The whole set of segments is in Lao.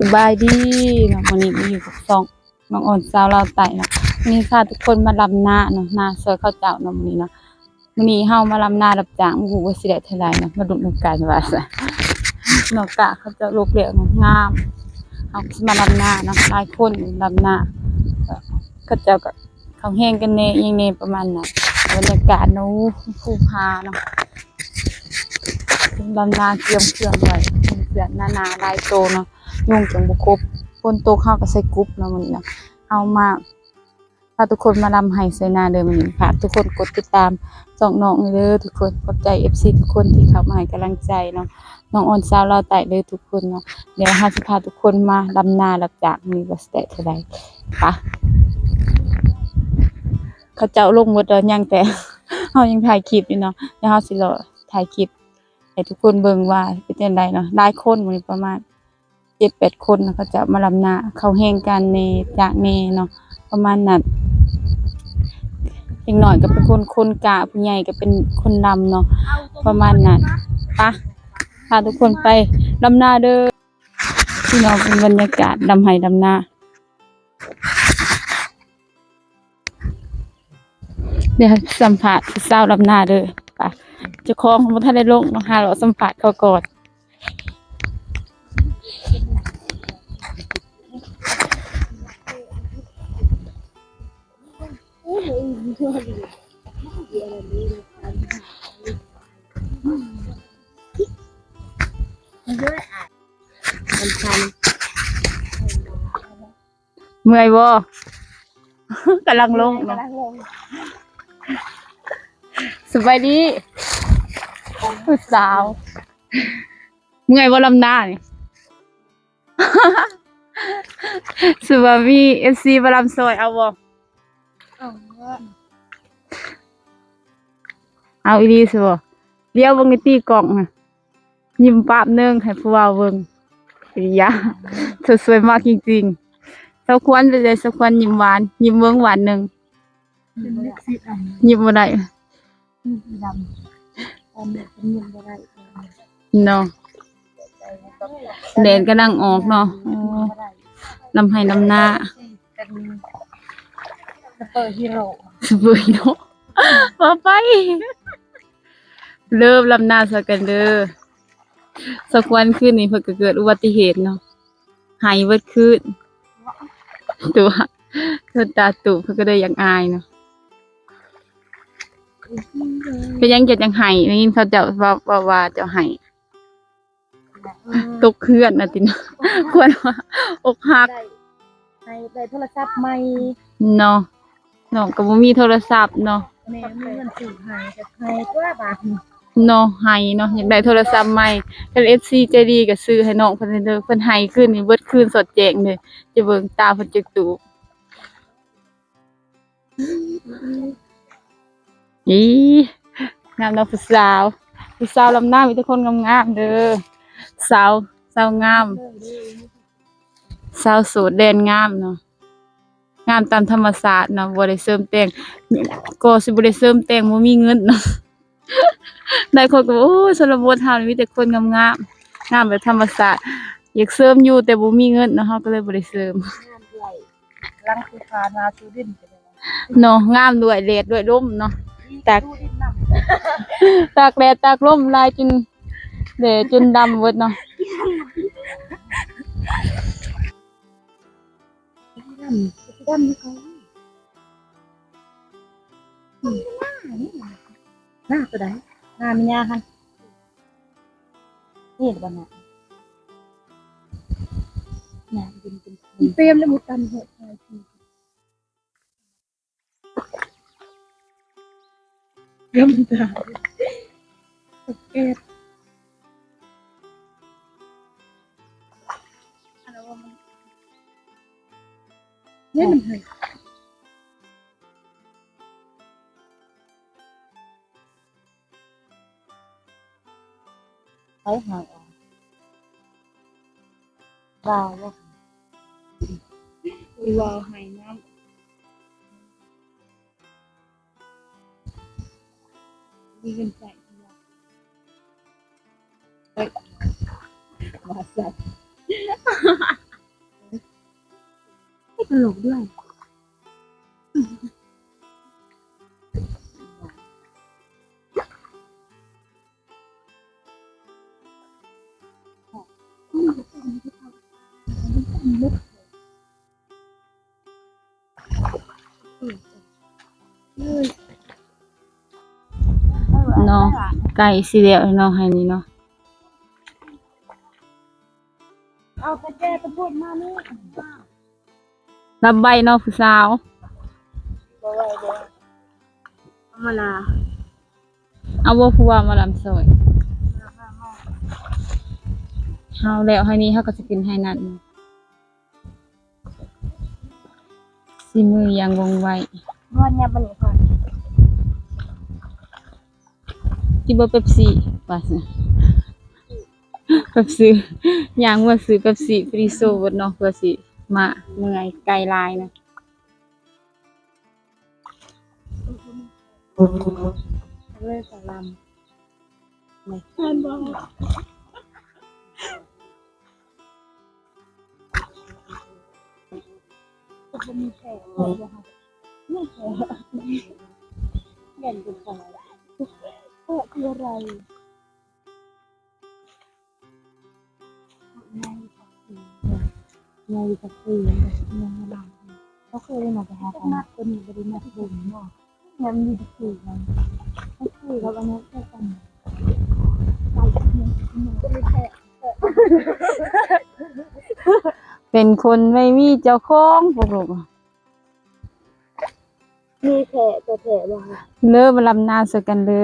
ສະບາຍດີເນາະ ມື້ນີ້ມາຢູ່ກັບຊ່ອງນ້ອງອອນຊາວລາວໃຕ້ເນາະ. ມື້ນີ້ພາທຸກຄົນມາດຳນາເນາະ ນາຊ່ອຍເຂົາເຈົ້າເນາະມື້ນີ້ເນາະ. ມື້ນີ້ເຮົາມາດຳນາຮັບຈ້າງ ບໍ່ຮູ້ວ່າຊິໄດ້ເທົ່າໃດເນາະ ມາລຸ້ນນຳກັນວ່າຊັ້ນເນາະ. ກະເຂົາເຈົ້າລົກແລ້ວງາມໆ ເຮົາກໍຊິມາດຳນາເນາະ ຫຼາຍຄົນດຳນາ ເຂົາເຈົ້າກໍ ເຂົ້າແຮງກັນແດ່ ອີ່ຫຍັງແດ່ ປະມານນັ້ນ. ບັນຍາກາດເນາະ ພູຜາເນາະ ດຳນາກຽມເຄື່ອງໄວ້ ເຄື່ອງນານາຫຼາຍໂຕເນາະ ຍຸງຈົນບໍ່ຄົບ. ຝົນຕົກເຮົາກໍໃສ່ກຸບເນາະມື້ນີ້ເນາະ. ເຮົາມາ ພາທຸກຄົນມາດຳໄຮ່ໄຖນາເດີມື້ນີ້. ຝາກທຸກຄົນກົດຕິດຕາມຊ່ອງນ້ອງເດີທຸກຄົນ. ຂອບໃຈເອັບຊີທຸກຄົນທີ່ເຂົ້າມາໃຫ້ກຳລັງໃຈເນາະ ນ້ອງອອນຊາວລາວໃຕ້ເດີທຸກຄົນເນາະ. ດຽວເຮົາຊິພາທຸກຄົນມາດຳນາຮັບຈ້າງ ມື້ນີ້ວ່າຊິໄດ້ເທົ່າໃດ. ປະ ເຂົາເຈົ້າລົງໝົດແລ້ວ ຍັງແຕ່ເຮົາຍັງຖ່າຍຄລິບຢູ່ເນາະ. ດຽວເຮົາຊິລໍຖ່າຍຄລິບໃຫ້ທຸກຄົນເບິ່ງວ່າເປັນຈັ່ງໃດເນາະ. ຫຼາຍຄົນມື້ນີ້ ປະມານເຈັດແປດຄົນເນາະ ເຂົາເຈົ້າມາດຳນາ ເຂົ້າແຮງກັນແດ່ ຈາກແດ່ເນາະ ປະມານນັ້ນ. ເດັກນ້ອຍກໍເປັນຄົນ ຄົນກະ ຜູ້ໃຫຍ່ກໍເປັນຄົນດຳເນາະ ປະມານນັ້ນ. ປະ ພາທຸກຄົນໄປດຳນາເດີ. ພີ່ນ້ອງ ເປັນບັນຍາກາດດຳໄຮ່ດຳນາ. ດຽວສຳພາດຜູ້ສາວດຳນາເດີ. ໄປ ເຈົ້າຂອງບໍ່ທັນໄດ້ລົງເນາະ ຫາເລາະສຳພາດເຂົາກ່ອນ. ເມື່ອຍບໍ່? ກຳລັງລົງເນາະ ກຳລັງລົງ. ສະບາຍດີຜູ້ສາວ. ເມື່ອຍບໍ່ດຳນານີ້? ຊິວ່າມີເອັຟຊີມາດຳຊ່ອຍເອົາບໍ່? ເອົາ ເອົາອີ່ຫຼີຊິບໍ່? ຫຼຽວເບິ່ງໃນຕີກ້ອງນະ ຍິ້ມປາບໜຶ່ງໃຫ້ຜູ້ບ່າວເບິ່ງ. ອີຫຍັງ ເຈົ້າສວຍມາກຈິງໆ. ສາວຂວັນເປັນໃດ? ສາວຂວັນຍິ້ມຫວານ ຍິ້ມເບິ່ງຫວານໜຶ່ງ. ຍິ້ມບໍ່ໄດ້ ຍິ້ມດຳ ອັນນີ້ຍິ້ມບໍ່ໄດ້ເນາະ. ແດດກຳລັງອອກເນາະ. ໂອ້ ດຳໄຮ່ດຳນາ ເປັນສະເປີຮີໂຣ ສະເປີຮີໂຣ. ວ່າໄປ ເລີ່ມດຳນາຊ່ອຍກັນເດີ. ສາວຂວັນຄືນນີ້ເພິ່ນກໍເກີດອຸບັດຕິເຫດເນາະ ໄຫ້ເບິດຄືນ. ຕົວະ ຕົວະຕາຕຸ ເພິ່ນກໍເລີຍຢາກອາຍເນາະ. ເປັນຫຍັງເຈົ້າຈັ່ງໄຫ້? ໄດ້ຍິນເຂົາເຈົ້າເວົ້າ ເວົ້າວ່າເຈົ້າໄຫ້ ເອີ ຕົກເຮືອນນະຕິເນາະ. ຄວນວ່າອົກຫັກ ໄດ້ ໄດ້ ໄດ້ໂທລະສັບໃໝ່ເນາະ. ນ້ອງກໍບໍ່ມີໂທລະສັບເນາະ. ແມ່ມີເງິນຊື້ໃຫ້ກໍໃຫ້ຕົວະບາດນີ້ເນາະ ໄຫ້ເນາະ. ຢາກໄດ້ໂທລະສັບໃໝ່ ຄັນເອັຟຊີໃຈດີກໍຊື້ໃຫ້ນ້ອງເພິ່ນເດີ. ເພິ່ນໄຫ້ຄືນນີ້ເບິດຄືນສອດແຈ້ງເລີຍ. ຈະເບິ່ງຕາເພິ່ນຈັກຕູບ. ອີ ງາມເນາະຜູ້ສາວ. ຜູ້ສາວດຳນາມີແຕ່ຄົນງາມໆເດີ. ສາວ ສາວງາມ ສາວໂສດແດນງາມເນາະ. ງາມຕາມທຳມະຊາດເນາະ ບໍ່ໄດ້ເສີມແຕ່ງ. ກໍຊິບໍ່ໄດ້ເສີມແຕ່ງ ບໍ່ມີເງິນເນາະ. ຫຼາຍຄົນກໍວ່າ ໂອ້ຍ ຊົນນະບົດເຮົານີ້ມີແຕ່ຄົນງາມໆ ງາມແບບທຳມະຊາດ. ຢາກເສີມຢູ່ ແຕ່ບໍ່ມີເງິນເນາະ ເຮົາກໍເລີຍບໍ່ໄດ້ເສີມ. ງາມດ້ວຍ ຫຼັງທີ່ຜ່ານມາສູ່ດິນເນາະ ງາມດ້ວຍແດດດ້ວຍລົມເນາະ. ຕາກ ຕາກແດດຕາກລົມຫຼາຍຈົນແດດຈົນດຳເບິດເນາະ. ດຳ ດຳ ອືມ ໜ້າຕົວໃດ? ໜ້າແມ່ຍ່າຫັ້ນ ນີ້ບໍ່ນະ? ໜ້າເປັນ ເປັນ ເຕັມແລ້ວໝົດກັນເຮີ້ຍ. ເກືອບຕາຍ ເກັບ ອັນນັ້ນວ່າມັນ ນີ້ມັນໃຫ້ ເອົາຫາງອອກ ວ່າວ ວ່າວໃຫ້ນ້ຳ ມີເງິນໃຊ້ ເອີ ວ່າຊັ້ນ. ลกด้วย ເນາະ ໃກ້ຊິແລ້ວເນາະ ໄຮ່ນີ້ເນາະ. ເອົາກະແຈຕະໂພດມານີ້ ລຳໄວເນາະຜູ້ສາວ. ບໍ່ໄວເດ້ ທຳມະດາ. ເອົາບໍ່ຜູ້ບ່າວມາລຳຊ່ອຍ? ເຮົາແລ້ວໄຮ່ນີ້ ເຮົາກະຊິຂຶ້ນໄຮ່ນັ້ນ. ສີມືຢ່າງວ່ອງໄວ. ນອນຫຍັບມັນນີ້ກ່ອນ. ກິນບໍ່ເປັບຊີ ວ່າຊັ້ນ ເປັບຊີ ຍ່າງເມືອຊື້ເປັບຊີ ຟຣີໂຊເບິດເນາະ ເພື່ອຊິມາ ເມື່ອຍ ໄກຫຼາຍນະ. ເລີຍສະລຳ ແມ່ນບໍ່? ບໍ່ມີແຜ ບໍ່ ບໍ່ ມີແຜ ແມ່ນເປັນຈັ່ງໃດ? ເພາະຄືອະໄລ? ໃຫຍ່ສັກສີ ໃຫຍ່ສັກສີ ໃຫຍ່ຫຼາຍ. ເຮົາເຄີຍໄດ້ມາໄປຫາກັນ ຕົວນີ້ບໍ່ໄດ້ມາເບິ່ງເນາະ. ແມ່ນມີແຕ່ຄືກັນ ຄືກັບອັນນັ້ນຄືກັນ. ເປັນຄົນໄມ່ມີເຈົ້າຂອງ ພວກລູກ. ມີແທ້ ແທ້ໆ ບໍ່? ເລີມາລຳນາໃສ່ກັນເລີ.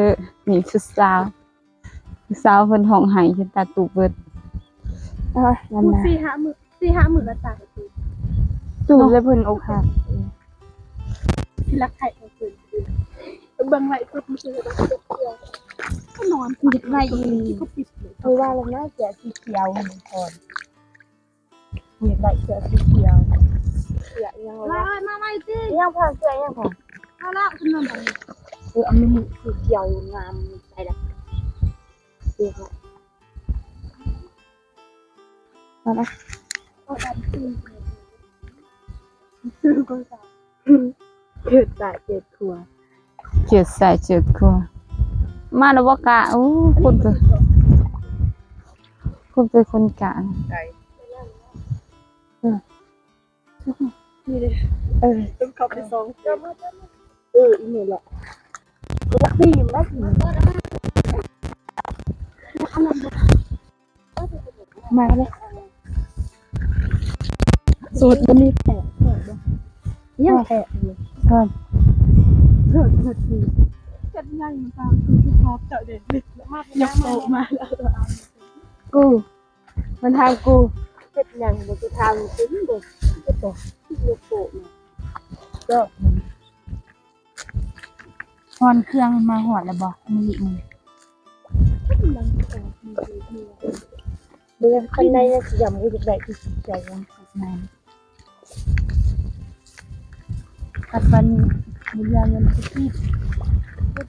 ນີ້ຜູ້ສາວ ຜູ້ສາວເພິ່ນຮ້ອງໄຫ້ຈົນຕາຕູບເບິດ. ເອີຍ ລຳນາ ສີ່ຫ້າມື້ ສີ່ຫ້າມື້ລະຕາຕູບ ຕູບແລ້ວເພິ່ນອົກຫັກ. ທີ່ລັກໄທເພິ່ນ ເບິ່ງໄລຟ໌ສົດມື້ຄືນ ກະນອນ ຢາກໄດ້ອີ່ຫຼີ. ເພິ່ນວ່າລະນະ ເສື້ອສີຂຽວ ເຫັນກ່ອນ. ຢາກໄດ້ເສື້ອສີຂຽວ ເສື້ອຫຍັງວະ? ມາໄວໆ ມາໄວຕິ. ຫຍັງພັງ ເສື້ອຫຍັງພັງ? ມາແລ້ວ ຂຶ້ນນຳໄປ. ເອີ ເອົາ ມັນມີສີຂຽວງາມ ໄປລະ. ເອີ ມານະ ເກີດຊາດເກີດຄົວ ເກີດຊາດເກີດຄົວ. ມາແລ້ວບໍ່ກະ? ໂອ້ ຄົນເກີດ ຄົນເກີດຄົນກະນະ. ເອີ ນີ້ເດ້ ເອີ ຕ້ອງເຂົ້າໄປສອງ ເອີ ອີ່ນີ້ແຫຼະ ບໍ່ຢາກຕີມນະ. ມາເລີຍ ໂສດບໍ່ມີແຜ ແຜບໍ່? ຍັງແຜຢູ່ ໂສດ ໂສດ ໂສດ ເຮັດຫຍັງຕາມສຸຂະພາບເຈົ້າເດ້ ມາ ຍົກໂຕະມາ ກູ ມັນຖາມກູ ເຮັດຫຍັງບໍ່? ກູຖາມເປັນບໍ່? ເຮັດບໍ່? ຍົກໂຕະມາ ກໍ ຮ້ອນເຄື່ອງມາຮອດແລ້ວບໍ່? ອາມາລິ ເບິ່ງຂ້າງໃນຍັງຊິດຳ ກູຢາກໄດ້ທີ່ສີຂຽວ ແມ່ນ ຄັດປານນີ້ ບໍ່ຢາກເງິນສະກິດ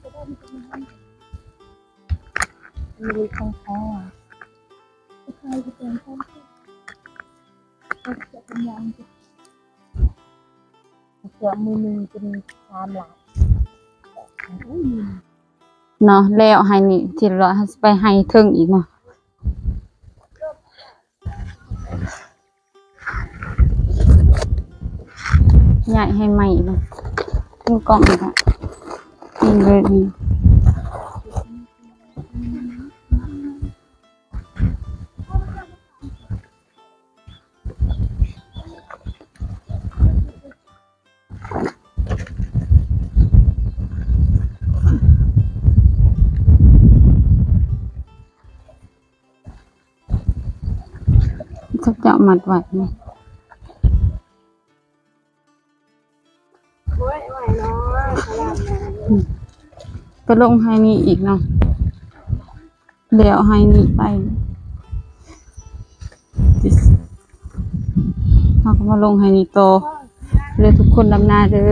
ອາມາລິ ຂອງແທ້. ເສື້ອມືໜຶ່ງເປັນສາມລ້ານເນາະ. ແລ້ວໄຮ່ນີ້ທີ່ເຮົາຊິໄປໄຮ່ເທິງອີກເນາະ ຍ້າຍໄຮ່ໃໝ່ເນາະ. ເປັນກ້ອງອີກລະ ນີ້ເລີຍນີ້. ເຂົາເຈົ້າມັດໄວ້ນີ້. ໂອ້ຍ ໄຫວເນາະ ຂະໜາດນັ້ນ. ອືມ ໄປລົງໄຮ່ນີ້ອີກເນາະ ແລ້ວໄຮ່ນີ້ໄປ ເຮົາກະມາລົງໄຮ່ນີ້ຕໍ່ ເດີທຸກຄົນ ດຳນາເດີ.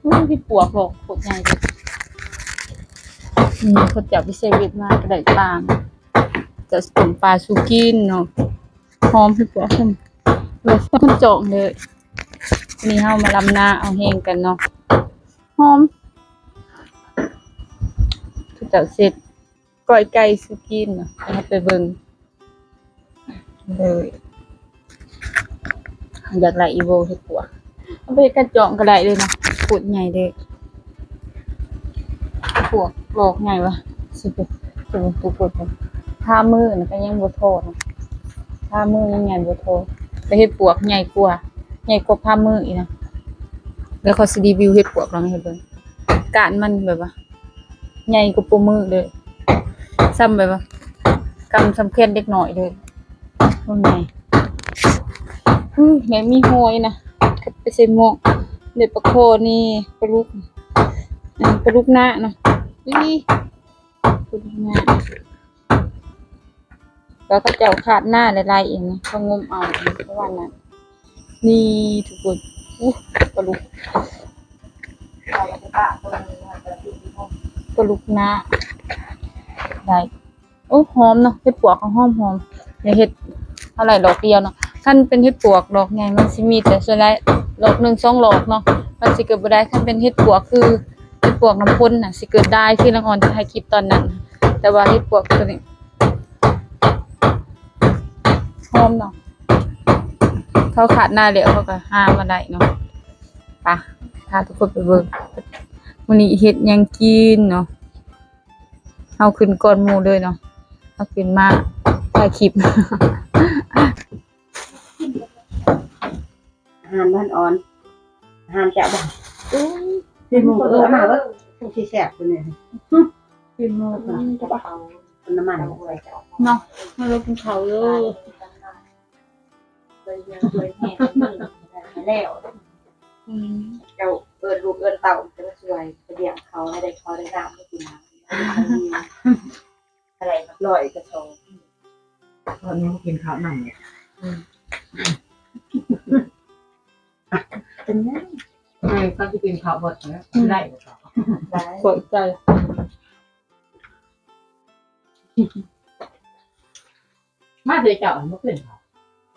ອືມ ເຫັດປວກດອກໂຄດໃຫຍ່ເລີຍ. ອືມ ເຂົາເຈົ້າໄປເຊເວັນມາກໍໄດ້ປາມາ ຈະຕົ້ມປາສູ່ກິນເນາະ. ຫອມເຫັດປວກ ຫອມ ເລີຍ ມັນຈ່ອງເລີຍ. ນີ້ເຮົາມາລຳນາເອົາແຮງກັນເນາະ. ຫອມ ເຂົາເຈົ້າເຮັດກ້ອຍໄກ່ສູ່ກິນເນາະ. ເຮົາໄປເບິ່ງເລີຍ. ຢາກໄດ້ອີ່ບໍ່ເຫັດປວກ ເອົາໄປເຮັດກະຈອງກໍໄດ້ເລີຍເນາະ. ໂຄດໃຫຍ່ເດ້ ປວກດອກໃຫຍ່ວະ. ຊິໄປ ຊິໄປປູກ ຜ່າມືນະກໍຍັງບໍ່ພໍເນາະ. ຜ່າມືຍັງໃຫຍ່ບໍ່ພໍ ແຕ່ເຫັດປວກໃຫຍ່ກວ່າ ໃຫຍ່ກວ່າຜ່າມືອີກນະ. ແລ້ວຂ້ອຍຊິຣີວິວເຫັດປວກໃຫ້ເບິ່ງ. ກ້ານມັນແບບວ່າ ໃຫຍ່ກວ່າໂປ້ມືເລີຍ ສ່ຳແບບວ່າ ກຳສ່ຳແຂນເດັກນ້ອຍເລີຍ. ໂອ້ຍ ໃຫຍ່ ອື ແມ່ນມີຫອຍນະ ໄປໃສ່ໝໍ້. ໄດ້ປາຄໍນີ້ ປາດຸກ ປາດຸກນາເນາະ. ອີ ປາດຸກນາ ແລ້ວເຂົາເຈົ້າຄາດນາຫຼາຍໆ ເອງ ເຂົາງົມເອົາເອງ ປະມານນັ້ນ. ນີ້ທຸກຄົນ ໂອ້ ປາດຸກ ປາດຸກນາ ໄດ້. ໂອ້ ຫອມເນາະ ເຫັດປວກກໍຫອມໆ. ຢ່າເຮັດ ເອົາໄດ້ດອກດຽວເນາະ. ຄັນເປັນເຫັດປວກດອກໃຫຍ່ ມັນຊິມີແຕ່ສ່ວນຫຼາຍດອກໜຶ່ງສອງດອກເນາະ ມັນຊິເກີດບໍ່ໄດ້. ຄັນເປັນເຫັດປວກຄືເຫັດປວກນ້ຳຝົນນະ ຊິເກີດຫຼາຍ ຄືນາງອອນຖ່າຍຄລິບຕອນນັ້ນ. ແຕ່ວ່າເຫັດປວກຕົວນີ້ ຫອມເນາະ ເຂົາຄາດນາແລ້ວ ເຂົາກໍຫາມາໄດ້ເນາະ. ໄປ ພາທຸກຄົນໄປເບິ່ງ ມື້ນີ້ເຮັດຫຍັງກິນເນາະ. ເຮົາຂຶ້ນກ່ອນໝູ່ເລີຍເນາະ ເຮົາຂຶ້ນມາຖ່າຍຄລິບ. ອາຫານບ້ານອອນ ອາຫານເຈົ້າບ້ານ ອືມ ຊີ້ນໝູ ເອີ ເອົາມາເບິ່ງ ຄືຊິແຊບຕົວນີ້ ຊີ້ນໝູ ອືມ ກັບເຂົ້າ ນ້ຳມັນ ເນາະ. ມາເລີຍ ກິນເຂົ້າເດີ ແລ້ວ ອືມ ເຈົ້າເອີ້ນລູກເອີ້ນເຕົ້າຈະມາຊ່ວຍ ໄປລ້ຽງເຂົາໃຫ້ໄດ້ເຂົ້າໄດ້ນ້ຳ ໄດ້ກິນນ້ຳ ອາໄລ ຮ້ອຍກະສອງ ຕອນນີ້ບໍ່ກິນເຂົ້ານຳເລີຍ ອືມ ເປັນຫຍັງ ເອີ ກໍຊິກິນເຂົ້າເບິດແລ້ວ ອືມ ໄດ້ບໍ່ເຂົ້າ ໄດ້ ເປີດໃຈ ມາເດີເຈົ້າ ມາກິນເຂົ້າ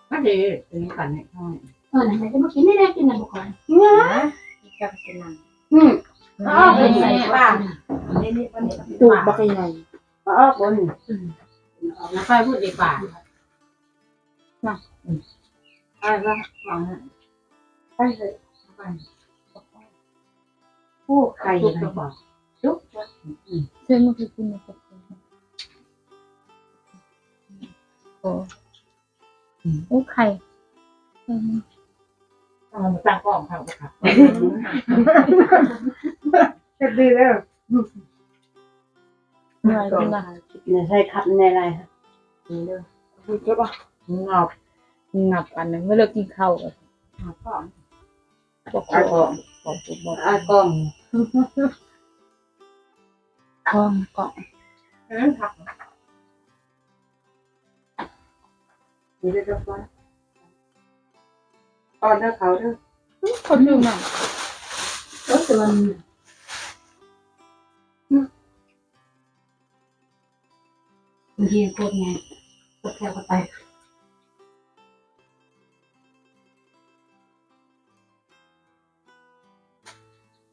ມາເດີ ກິນນຳກັນນີ້ ເອີ ນັ້ນແຫຼະ ຈະມາກິນນີ້ແຫຼະ ກິນນຳບໍ່ຄ່ອຍ ເອີ ເຈົ້າກໍກິນນຳ ອືມ ເອົາອອກໄປໃສ່ປາກ ນີ້ໆ ຕູບບັກໃຫຍ່ ເອົາອອກບໍ່ນີ້ ອືມ ເອົາອອກ ແລ້ວຄ່ອຍພຸດດີກວ່າ ນະ ອືມ ໄປລະ ວາງ ໄປເລີຍ ໄປ ໂອ້ ໄຂ່ ສຸກແລ້ວບໍ່? ສຸກ ອືມ ເຊີນມາຄືກິນນຳກັນ ໂອ້ ອືມ ໂອ້ ໄຂ່ ອືມ ເອົາມາຕັ້ງກ້ອງເຂົາບໍ່ຄັບ ເຮັດດີເດີ ເມື່ອຍຂຶ້ນມາ ໃສ່ຄັບໃນໄລ ນີ້ເດີ ເຈັບບໍ່? ຫງັບ ຫຍັບອັນໜຶ່ງ ເມື່ອເລີກກິນເຂົ້າ ຫຍັບກ້ອງ ອາກ້ອງ ອາກ້ອງ ອາກ້ອງ ກ້ອງ ກ້ອງ ເອີ ຄັບ ນີ້ເດີ ອອນເດີເຂົາເດີ ອືມ ເຂົາຢູ່ນຳ ເອີ ແຕ່ວ່າ ອືມ ບາງທີໂຄດໃຫຍ່ ໂຄດແຄບເຂົ້າໄປ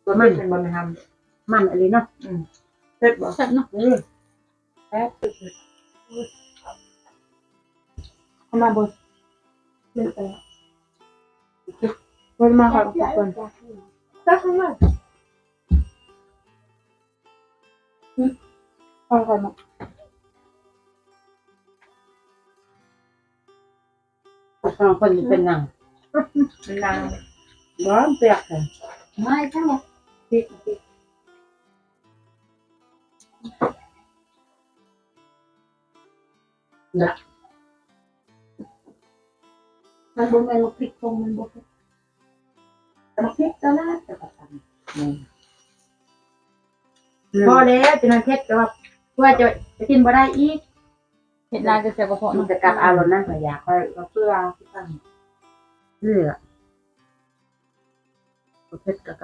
ຕົວມັນເປັນບໍ່ແມ່ນຫຳ ມັນອີ່ຫຼີເນາະ ອືມ ເຜັດບໍ່? ແຊບເນາະ ອືມ ແຊບ ເອົາມາເບິ່ງ ເບິ່ງໄປ ເບິ່ງມາ ເອົາໄປກ່ອນ ແຊບຂະໜາດ ອືມ ເອົາໄປເນາະ ສອງຄົນເປັນຫຍັງ? ມັນໜັງ ບໍ່ ເປີກ ໄມ້ທັງໝົດ ພິກ ພິກ ນະ ມັນບໍ່ແມ່ນໝາກພິກປົງ ມັນບໍ່ເຜັດ ໝາກພິກຕະຫຼາດ ແຕ່ກໍຕຳ ອືມ ພໍແລ້ວ ຈະໜ້ອຍເຜັດ ແຕ່ວ່າ ເພື່ອຈະ ຈະກິນບໍ່ໄດ້ອີກ ເຜັດຫຼາຍກໍເສຍກະເພາະ ມັນຈະກັບເອົາໂລດນະ ຂ້ອຍຢາກ ຂ້ອຍກໍເພື່ອຄືກັນ ເຫຼືອ ເຜັດກໍກັບ